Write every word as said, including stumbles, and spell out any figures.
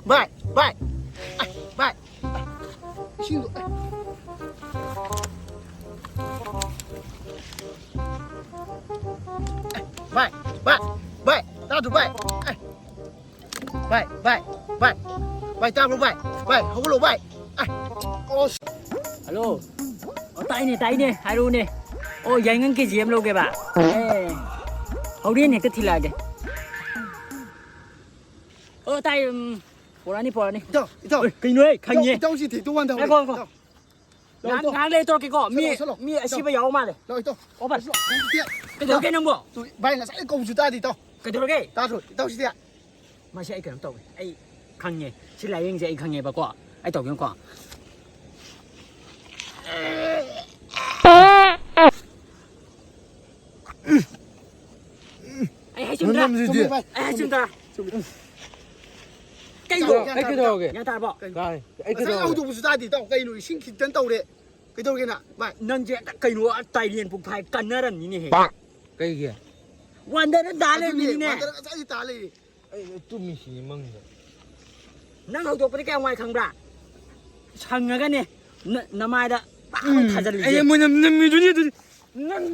ꯚꯥꯏ, ꯚꯥꯏ, ꯑꯩ, ꯚꯥꯏ, ꯑꯩ, ꯏꯁꯤꯡꯗꯣ, ꯑꯩ꯫ ꯑꯩ, ꯚꯥꯏ, ꯚꯥꯏ, ꯚꯥꯏ, ꯇꯥꯗ꯭ꯔꯣ ꯚꯥꯏ? ꯑꯩ, ꯚꯥꯏ, ꯚꯥꯏ, ꯚꯥꯏ, ꯚꯥꯏ, ꯇꯥꯕ꯭ꯔꯣ ꯚꯥꯏ? ꯚꯥꯏ, ꯍꯧꯒꯠꯂꯣ ꯚꯥꯏ꯫ ꯑꯩ, ꯑꯣ꯫ ꯍꯜꯂꯣ꯫ ꯑꯣ, ꯇꯥꯏꯅꯦ, ꯇꯥꯏꯅꯦ, ꯍꯥꯏꯔꯛꯎꯅꯦ꯫ ꯑꯣ, ꯌꯥꯏꯉꯪ ꯀꯦ ꯖꯤ ꯑꯃ ꯂꯧꯒꯦꯕ꯫ ꯑꯦ, ꯍꯣꯔꯦꯟ ꯍꯦꯛꯇ ꯊꯤꯜꯂꯛꯑꯒꯦ꯫ ꯑꯣ, ꯇꯥꯏ, ꯎꯝ, ꯄꯣꯔꯛꯑꯅꯤ, ꯄꯣꯔꯛꯑꯅꯤ꯫ ꯏꯇꯥꯎ, ꯏꯇꯥꯎ꯫ ꯑꯣꯏ, ꯀꯩꯅꯣꯍꯦ, ꯏꯇꯥꯎ, ꯈꯪꯉꯦ꯫ ꯏꯇꯥꯎꯁꯤ ꯊꯦꯛꯇꯣꯛ ꯋꯥꯟ ꯇꯧꯔꯦ꯫ ꯉꯥꯏꯈꯣ, ꯉꯥꯏꯈꯣ꯫ ꯏꯇꯥꯎ, ꯂꯥꯛꯑꯣ, ꯉꯥꯏꯍꯥꯛ, ꯏꯇꯥꯎ꯫ ꯉꯥꯏꯍꯥꯛ ꯂꯩꯔ ꯇꯧꯔꯛꯀꯦꯀꯣ꯫ ꯃꯤ, ꯆꯠꯂꯣ, ꯆꯠꯂꯣ, ꯃꯤ ꯏꯇꯥꯎ꯫ ꯑꯁꯤꯕ ꯌꯥꯎꯕ ꯃꯥꯜꯂꯦ꯫ ꯂꯥꯛꯑꯣ, ꯏꯇꯥꯎ꯫ ꯑꯣ, ꯚꯥꯏ꯫ ꯆꯠꯂꯣ, ꯏꯇꯥꯎ꯫ ꯀꯩꯗꯧꯔꯒꯦ ꯅꯪꯕꯣ? ꯇꯨ, ꯚꯥꯏ, ꯉꯁꯥꯏ ꯀꯧꯕꯁꯨ ꯇꯥꯗꯦ, ꯏꯇꯥꯎ꯫ ꯀꯩꯗꯧꯔꯒꯦ? ꯇꯥꯗ꯭ꯔꯣ, ꯏꯇꯥꯎꯁꯤꯗꯤ? ꯃꯁꯤ ꯑꯩ ꯀꯩꯅꯣ ꯇꯧꯋꯦ꯫ ꯑꯩ ꯈꯪꯉꯦ꯫ ꯁꯤ ꯂꯥꯏꯌꯦꯡꯁꯦ ꯑꯩ ꯈꯪꯉꯦꯕꯀꯣ꯫ ꯑꯩ ꯇꯧꯒꯦꯀꯣ꯫ ꯑꯩ ꯍꯥꯏ ꯆꯨꯝꯗ꯭ꯔꯥ? ꯃꯅꯝꯁꯤꯗꯤ꯫ ꯆꯨꯝꯃꯦ, ꯚꯥꯏ꯫ ꯑꯩ ꯍꯥꯏ ꯆꯨꯝꯗ꯭ꯔꯥ? ꯆꯨꯝꯃꯦ꯫ ꯀꯩꯅꯣ? ꯏꯇꯥꯎ, ꯒ꯭ꯌꯥꯟ ꯑꯩ ꯇꯥꯔꯕꯣ, ꯀꯩꯗꯧꯔꯒꯦ? ꯏꯇꯥꯎ? ꯒ꯭ꯌꯥꯟ ꯇꯥꯔꯕꯣ? ꯀꯩꯅꯣ? ꯇꯥꯏ꯫ ꯑꯩ ꯉꯁꯥꯏ ꯀꯩꯗꯧꯔꯒꯦ? ꯍꯧꯗꯣꯛꯄꯁꯨ ꯇꯥꯗꯦ, ꯏꯇꯥꯎ꯫ ꯀꯩꯅꯣ? ꯏꯁꯤꯡ ꯈꯤꯇꯪ ꯇꯧꯔꯦ꯫ ꯀꯩꯗꯧꯔꯒꯦ ꯅꯪ? ꯚꯥꯏ꯫ ꯅꯪꯁꯦ ꯍꯦꯛꯇ ꯀꯩꯅꯣ ꯇꯥꯏꯔꯦꯟ ꯄꯨꯡꯐꯥꯏ ꯀꯟꯅꯔꯝꯅꯤꯅꯦꯍꯦ꯫ ꯀꯩꯒꯤ? ꯋꯥꯟꯗꯔ ꯇꯥ ꯑꯗꯨꯅꯦ, ꯂꯩꯔꯝꯃꯤꯅꯤꯅꯦ꯫ ꯋꯥꯟꯗꯔ ꯉꯁꯥꯏꯗꯤ ꯇꯥ ꯂꯩꯔꯦ꯫ ꯑꯩ ꯇꯨꯝꯃꯤꯁꯤꯅꯤ ꯃꯪꯗ꯫ ꯅꯪ ꯍꯧꯗꯣꯛꯄꯗꯤ ꯀꯌꯥꯝ ꯋꯥꯏ ꯈꯪꯕ꯭ꯔꯥ? ꯁꯪꯉꯒꯅꯦ, ꯅ-, ꯅꯃꯥꯏꯗ ꯄꯥꯛ ꯎꯝ, ꯊꯥꯖꯤꯜꯂꯤꯁꯦ꯫ ꯑꯩ ꯃꯣꯏꯅ ꯅꯝꯃꯤꯗꯨꯅꯤ ꯑꯗꯨꯗꯤ꯫ ꯅꯪ